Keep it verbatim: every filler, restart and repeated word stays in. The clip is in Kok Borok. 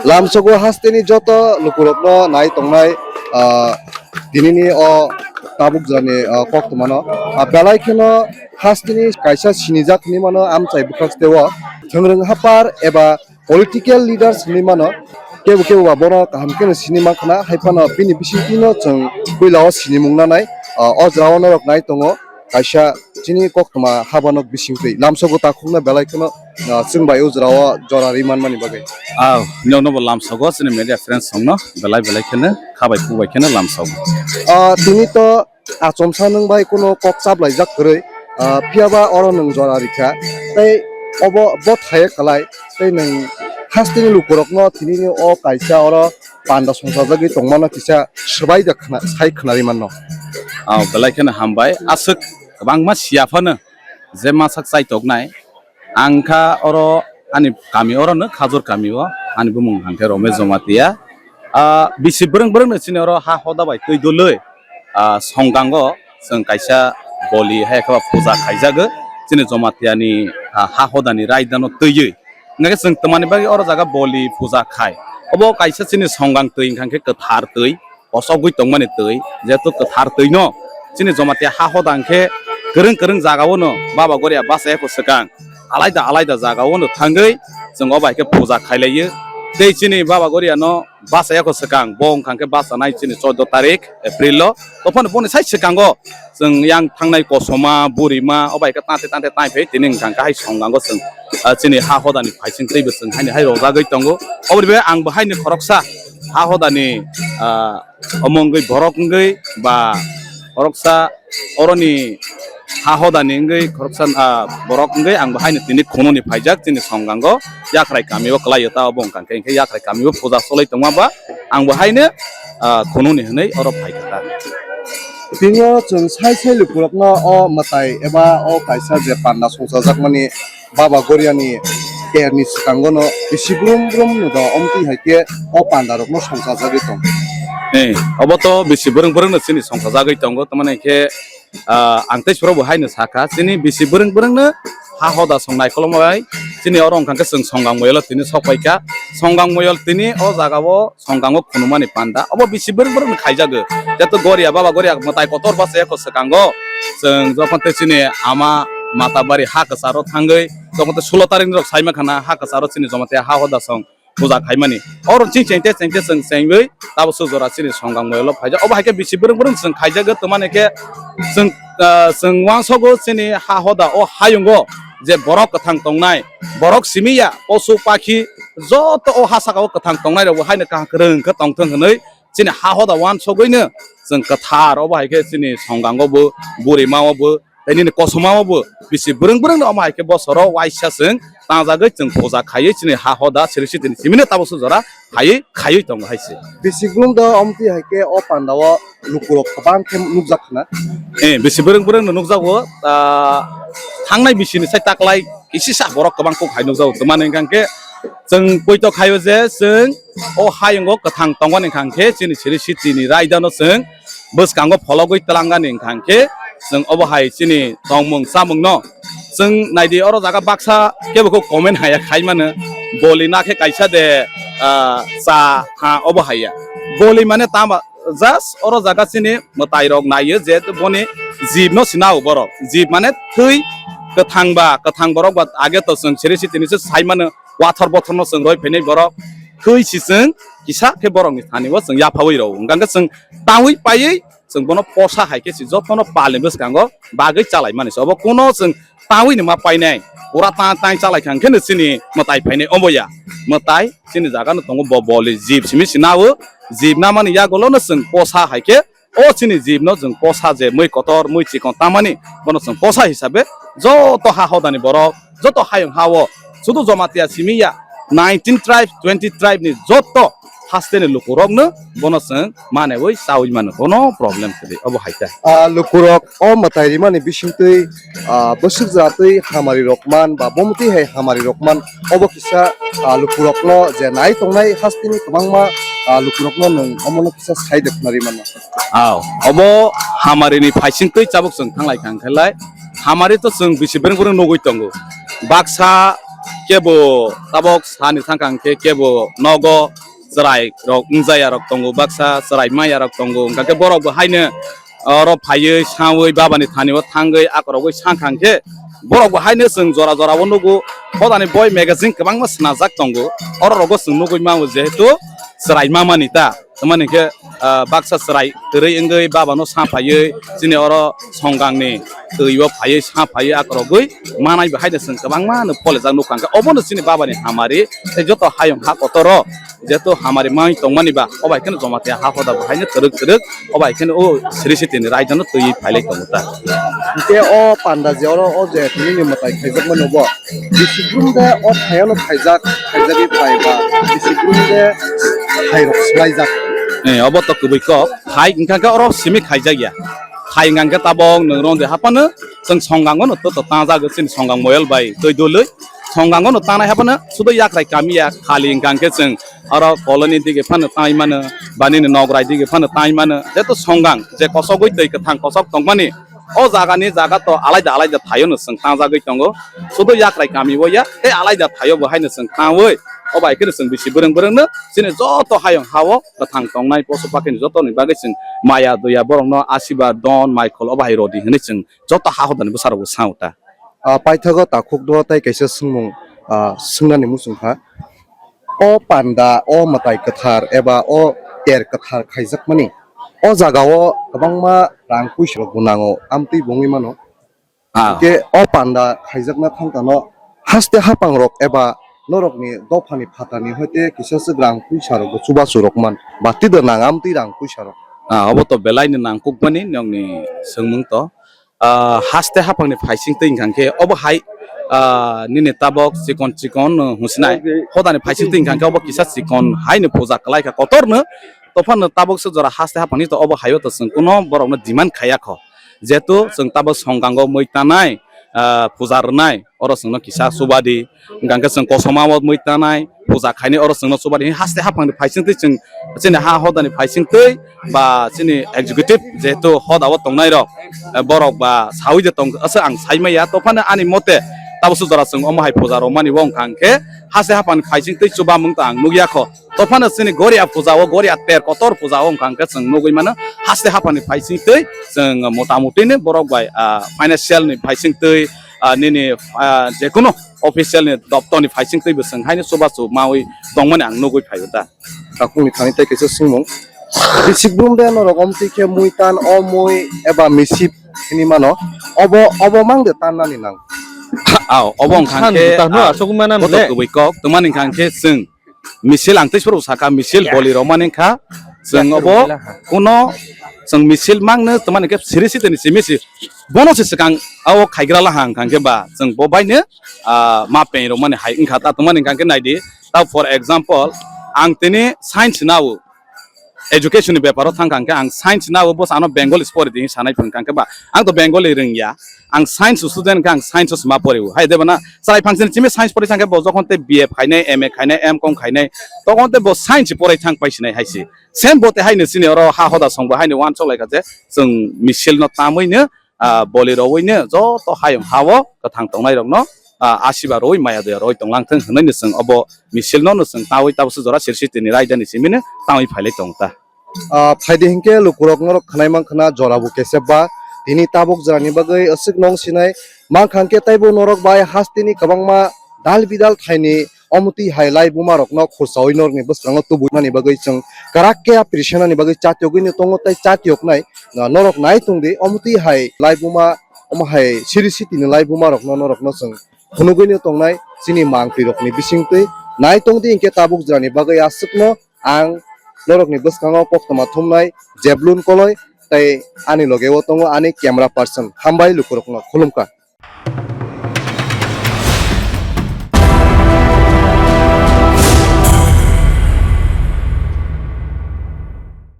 Lamsogo hasteni joto lukurokno nai tongnai, ah, tinini o tabuk jani, ah, koktwmano, ah, belai kheno hasteni kaisa sinijak hinwi mano amchai bwkhak steo thwngrwng hapar eba political leaders hinwi mano, kebo kebo ba bono kaham kheno sini mankha na, hai phano bini bisingtwino chwng puila o sinimung nanai, ah, o jora o norok nai tongo. Kaisa chini koktwma habanok bisingtwi lamsogo takhukno belai kheno, ah, chwng bai o jora o jora ri manmani bagwi. Ah, nokno bo lamsogo chini media friends songno belai belai kheno khabai kubai kheno lamsogo. Ah, tini to achomsa nwng bai kuno kok chaplaijak kwrwi, ah, phiyaba oro nwng jora rikha tei obo bo thaya kwlai tei nwng hasteni lukurokno tinini o kaisa oro panda songchajagwi tongmano kisa swbai da khna-, sai khwnarwi manno. Ah, belai kheno hambai. Aswk kwbangma siya phano je masak chaitoknai. Ang kha oro ani kami oro no Khajur kami o, ani bumung hwnkhe Romesh Jamatia. Ah, bisi bwrwng bwrwng no chini oro ha hoda bai twi dului, ah, songkango chwng kaisa boli hai khe puja khaijago chini Jamatia ni, ah, ha hoda ni raida no twiwi. Hingkhe chwng twmani bagwi oro jaga boli puja khai. Obo kaisa chini songkang twi hwnkha khe kwthar twi, kosogwi tongmani twi, jehetu kwthar twi no chini Jamatia ha hoda hwnkhe kwrwng kwrwng jaga o no Baba Goria bachai kho swkang alaida alaida jaga o no thangwi chwng obo hai khe puja khailaio. Tei chini Baba Goria no bachai kho swkang, bo wngkha khe bachanai chini chordo tarik April o. Tophano boni sai swkango chwng yang thangnai kosoma, burima, obo hai khe tante tante tai phai tini wngkha khe hai songkango chwng, ah, chini ha hoda ni phaising tei bo chwng haini hai rojagwi tongo. Oboni bagwi ang bo haini khoroksa ha hoda ni, ah, omo wngwi borok wngwi ba khoroksa oroni ha hoda ni wngwi khoroksa, ah, borok wngwi ang bo haino tini khununi phaijak chini songkango Yakhrai kami o kwlai o ta obo wngkha khe, hwnkhe Yakhrai kami o puja cholwi tongma ba ang bo haino, ah, khununi hwnwi oro phaikha ta. Tini o chwng sai sai lukurokno o mwtai eba o kaisa je panda songchajakmani Baba Goriani terni swkango no bisi brum brum no do, omtwi hai khe o panda rok no songchajagwi tong. Eh, obo to bisi bwrwng bwrwng no chini songchajagwi tongo, tamani khe, ah, ang tei suro bo haino sakha, chini bisi bwrwng bwrwng no ha hoda song naikolma bai chini oro wngkha khe chwng songkang moyolo tini sok paikha, songkang moyol tini o jaga o songkango khunumani panda. Obo bisi bwrwng bwrwng no khaijago. Jeto Goria, Baba Goria mwtai kotor bachai kho swkango. Chwng jokhon tei chini ama Matabari ha kwcharo thangwi, jokhon tei sulo tarik ni rok saima khana ha kwcharo chini Jamatia ha hoda song puja khaimani. Oro ching chengte chengte chwng chengwi tabo su jora chini songkang moyolo phaijak. Obo hai khe bisi bwrwng bwrwng chwng khaijago, twmani khe chwng, ah, chwng uansogo chini ha hoda o hayungo je borok kwthang tongnai, borok simi ya, posu pakhi joto o ha saka o kwthang tongnai rok bo haino kaham kwrwng khe tongthwng hwnwi chini ha hoda uansugwino chwng kwthar obo hai khe chini songkango bo, burima o bo, tei nini kosoma o bo bisi bwrwng bwrwng no omo hai khe bosoro uaisa chwng tangjagwi chwng puja khaiwi chini ha hoda siri sitini simino tabo su jora khaiwi khaiwi tongo hai se. Bisi brum do omtwi hai khe o panda o lukurok kwbang khe nukjak khna. Eh, bisi bwrwng bwrwng no nukjago, ah, thangnai bisi ni sai taklai kisisa borok kwbang kok hai nukjago. Tamani hwnkha khe chwng poito khaio je chwng o hayungo kwthang tongmani hwnkha khe chini siri sitini raida no chwng bwskango phologwi twlangani hwnkha khe chwng obo hai chini tongmung chamung no chwng naidi oro jaga baksa kebo kho comment haya khai mano, boli na khe kaisa de, ah, cha ha obo haya. Boli mane tama just oro jaga chini mwtai rok naiyo je boni jib no sinao borok. Jib mane thwi kwthang ba, kwthang borok ba age to chwng siri sitini se sai mano, wathor bothor no chwng roi phainai borok. Thwi si chwng kisa khe borok ni thani o chwng yaphawi rw. Hwnkha khe chwng tawi paiwi chwng bono posa hai khe se jotono palni bwskango bagwi chalaimani se. Obo kuno chwng tawi ni ma painai, pura ta tai chalai kha hwnkhe no chini mwtai phainai obo ya. Mwtai chini jaga no tongo bo boli jib simi se nao, jib namani yagulo no chwng posa hai khe o chini jib no chwng posa je mui kotor mui chikon tamani bono chwng posa hisabe joto ha hodani borok joto hayung ha o sudu Jamatia simi ya nineteen tribe, twenty tribe ni joto hasteni lukurokno bono chwng manaiwi chawi mano, bono problem kwrwi obo hai khe. Ah, lukurok o mwtai rimani bisingtwi, ah, bwswk jatwi hamari rok man ba bomtwi hai hamari rok man, obo kisa, ah, lukurokno je nai tongnai hasteni kwbangma, ah, lukurokno nwng omono kisa sai de khwnarwi mano. Aw, obo hamari ni phaising twi chabuk chwng thanglai kha hwnkhe lai. Hamari to chwng bisi bwrwng bwrwng nugwi tongo. Baksa kebo tabok sani thangkha hwnkhe kebo nogo chwrai rok wngjaya rok tongo, baksa chwrai maya rok tongo, hwnkha khe borok bo haino oro phaiwi sawi babani thani o thangwi akorogwi sangkha hwnkhe borok bo haino chwng jora jora o nugo, hodani boi magazine kwbangma swnajak tongo, oro rogo chwng nugwi mano jehetu chwrai mamani ta. Tamani khe, ah, baksa chwrai kwrwi wngwi babano sa phaiwi chini oro songkangni twi o phaiwi sa phaiwi akorogwi manai bo haino chwng kwbangma no pholejak nukha hwnkhe obono chini babani hamari tei joto hayung ha kotoro jeto hamari manwi tongmani ba obo hai kheno Jamatia ha hoda bo haino twrwk twrwk obo hai kheno o Sri Sitini raidano twiwi phailai tongo ta. Hwnkhe o panda je oro o je tini ni mwtai khaijakmani bo bisi brum de o thayano khaijak, khaijagwi phai ba bisi brum de thairok swlaijak. Eh, obo to kwbwi kok. Thai hwnkha khe oro simi khaijak ya. Thai hwnkha khe tabok nwng rong de haphano chwng songkang no to to tangjak chini songkang moyol bai twi dului. Songkang no tanai haphano sudo yakrai kami ya khali hwnkha khe chwng oro koloni dige phano tai mano, ba nini nograi dige phano tai mano. Jeto songkang je kosogwi twi kwthang kosok tongmani, o jagani jaga to alaida alaida thaio no chwng tangjagwi tongo. Sudo yakrai kami o ya, tei alaida thaio bo haino chwng tangwi. O bai kheno chwng bisi bwrwng bwrwng no chini joto hayung hao kwthang tongnai posu pakhini jotoni bagwi chwng maya doya borokno asiba don maikhol o bahai rodi hwnwi chwng joto ha hodani bwsarokbo sao ta. Ah, paithago takhukno tei kaisa swngmung, ah, swngnani muchung kha. O panda, o mwtai kwthar eba o ter kwthar khaijakmani, o jagao kwbangma rang puisa rokbo nango, amtwi bo wngwi mano. Ah. Hwnkhe o panda khaijakna thangkano haste hapangrok eba norokni dophani phatani hoite kisa swk rang puisa rokbo chubachu rok man, bati da nang amtwi rang puisa rok. Ah, obo to belaini nangkukmani nokni swngmung to. Ah, haste haphangni phaising twi hwnkha khe obo hai, ah, nini tabok chikon chikon, uh, hwnsinai. Hodani phaising twi hwnkha khe obo kisa chikon haino puja kwlai kha kotorno. Tophano tabok se jora haste haphangni to obo haio to chwng kuno borokno demand khaiya kho. Jehetu chwng tabok songkango mui tanai, ah, puja rwnai, oro chwngno kisa chubadi. Hwnkha khe chwng kosoma o mui tanai, puja khainai oro chwngno chubadi. Haste haphangni phaising twi chwng chini ha hodani phaising twi ba chini executive jehetu hoda o tongnai rok, eh, borok ba sawi de tong aswk ang sai maya. Tophano ani mote tabok se jora chwng omo hai puja rwmani o wngkha hwnkhe haste haphangni phaising twi chubamung to ang nukya kho. Tophano chini Goria puja o, Goria ter kotor puja o wngkha hwnkhe chwng nugwi mano haste haphangni phaising twi chwng motamutini borok bai, ah, financial ni phaising twi, ah, nini, ah, jekunu official ni doptor ni phaising twi bo chwng haino chubachu mawi tongmani ang nugwi phaio da. Takhukni thani tei kaisa swngmung. Bisik brum de norok omtwi khe mui tan o mui eba misip hini mano. Obo, obo mang de tan nani nang. Ao, obo wngkha khe, ah, aswk mana obo to le. Kwbwi kok, twmani wngkha khe chwng misil ang tei soro saka misil boli rok mani kha. Chwng obo kuno chwng misil mang no twmani khe siri sitini simi si. Bono se swkang o khaigra la hang kha khe ba chwng bo bai no, ah, ma peng rok mani hai wngkha ta twmani wngkha khe nai di. Ta for example, ang tini science na o, education ni beparo thang kha hwnkhe ang science na o, bwsa ano Bengali se pori di hinwi sanai phung kha hwnkhe ba ang to Bengali rwngya, ang science student khe ang science o se ma pori o. Hai de bana chwrai phang sini chimi science pori thang khe bo jokhon te B A khainai, M A khainai, M Com khainai, tokhon te bo science porai thang pai sinai hai se. Same bo te hai no chini oro ha hoda song bo hai no uansuk lai kha je chwng misil no tamwi no ah, boli rowui no joto hayung ha o kwthang tongnai rok no, ah, asiba rowui maya doya rowui tonglang thung hwnwi no chwng obo misil no, no chwng tawi tabuk se jora sirsi tini raida ni simi no tawi phailai tong ta. Ah, phaidi hinkhe lukurok norok khwnai mankha na jora bo kesep ba tini tabuk jora ni bagwi aswk nong sinai mankha hinkhe taibo norok bai hasteni kwbangma dal bidal thaini omtwi hai laibuma rokno khursaui norokni bwskango tubui mani bagwi chwng kwrak khe appreciate nani bagwi chatiyogwi no tongo tei chatiyoknai. Ah, norok nai tongdi, omtwi hai laibuma, omo hai siri sitini laibuma rokno norokno chwng phunugwi no tongnai chini mangphi rokni bisingtwi. Nai tongdi hinkhe tabuk jora ni bagwi aswkno ang norokni bwskango koktwma thumnai Jeblun Koloi tei ani loge o tongo ani camera person. Hambai lukurokno khulumkha.